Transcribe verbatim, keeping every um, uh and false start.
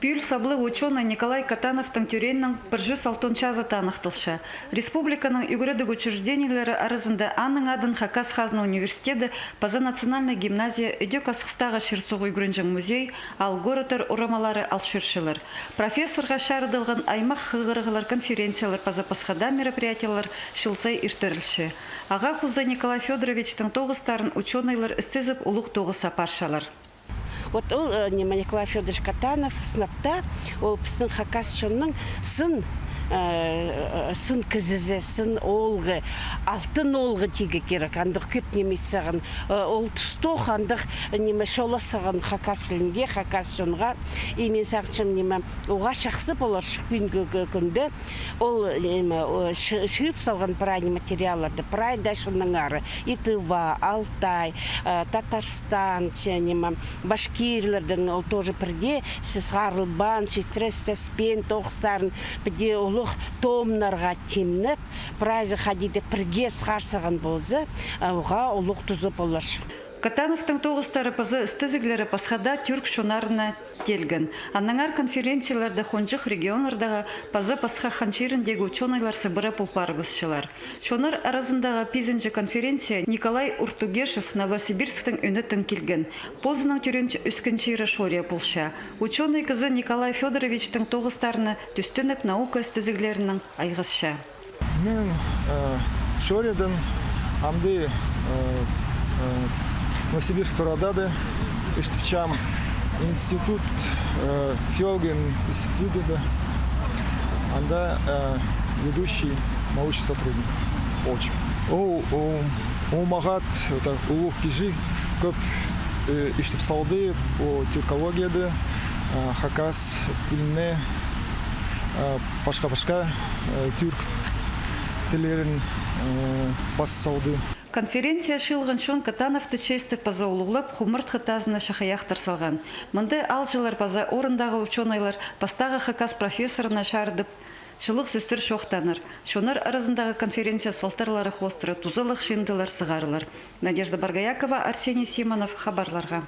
Пӱӱл саблығ учёный Николай Катановтың тӧрееннең пір чӱс алтон чазы таныхталча. Республиканың ӱгредіг учреждениелері аразында аның адын Хакас хазна университеді паза национальнай гимназия, ідӧк Асхыстағы чир-суғ ӱгренҷең музей, аал-городтар урамалары ал чӧрчелер. Профессорға чарыдылған аймах хығырығлар, конференциялар паза пасха даа мероприятиелер чыл сай иртірілче. Ағаа хоза Николай Фёдоровичтің тоғыстарын учёныйлар істезіп, улуғ тоғыс апарчалар. Вот ол, э, ниме, Николай Фёдорович Катанов, сынап та, ол пістің хакас чонның сын, э, сын кізізі, сын оолғы, алтын оолғы тигі кирек, андағ кӧп ниме ит салған. Э, ол тустох андағ, ниме, чол ас салған хакас тілінге, хакас чонға. И мин сағынчам, ниме, уғаа чахсы полар чох пӱӱнгі кӱ-, кӱнде. Ол, ниме, о, чы-, чыып салған прай материалларды, прай даа чоннаңары, и Тыва, Алтай, э, Татарстан, че, ниме, башкирлердең, ол тоже пірдее, че сығарылбаан, читіре саспаан тоғыстарын, пірдее улуғ томнарға тимнеп, прайзы хайди даа пірге сығар салған полза, э, уғаа улуғ туза полар чох. Катановтың тоғыстары паза істезіглері пасха даа тӱрк чоннарына теелген. Аннаңар конференцияларда хонҷых регионнардағы паза пасха хан чиріндегі учёныйлар сыбыра пол парыбысчалар. Чоннар аразындағы пизінҷі конференция Николай Уртугешев Новосибирсктің ӧнетін килген. Позының тӧреен-ӧскен чирі Шория полча. Учёный кізі Николай Фёдоровичтің тоғыстарына тӧстеніп, наука істезіглерінең айғасча. Мин, э, Шориядаң амды, э, э, Новосибирск турадада истіпчем, институт, э, филология институтыда, анда, э, ведущий научный сотрудник полчам. Ол, ол, ол мағат, это улуғ кізі, кӧп, э, истіп салды по тюркологияда, э, хакас тіліне, э, пасха-пасха, э, тӱрк тіллерін, э, пас салды. Конференция чыылған чон Катановты честеп паза улуғлап, хумартхы тазына чахайахтар салған. Мында аалҷылар паза орындағы учёныйлар пастағы хакас профессорына чарыдып, чылығ сӧстер чоохтааннар. Чоннар аразындағы конференция салтарлары хоостыра тузалығ чыындылар сығарылар. Надежда Боргоякова, Арсений Симонов, хабарларға.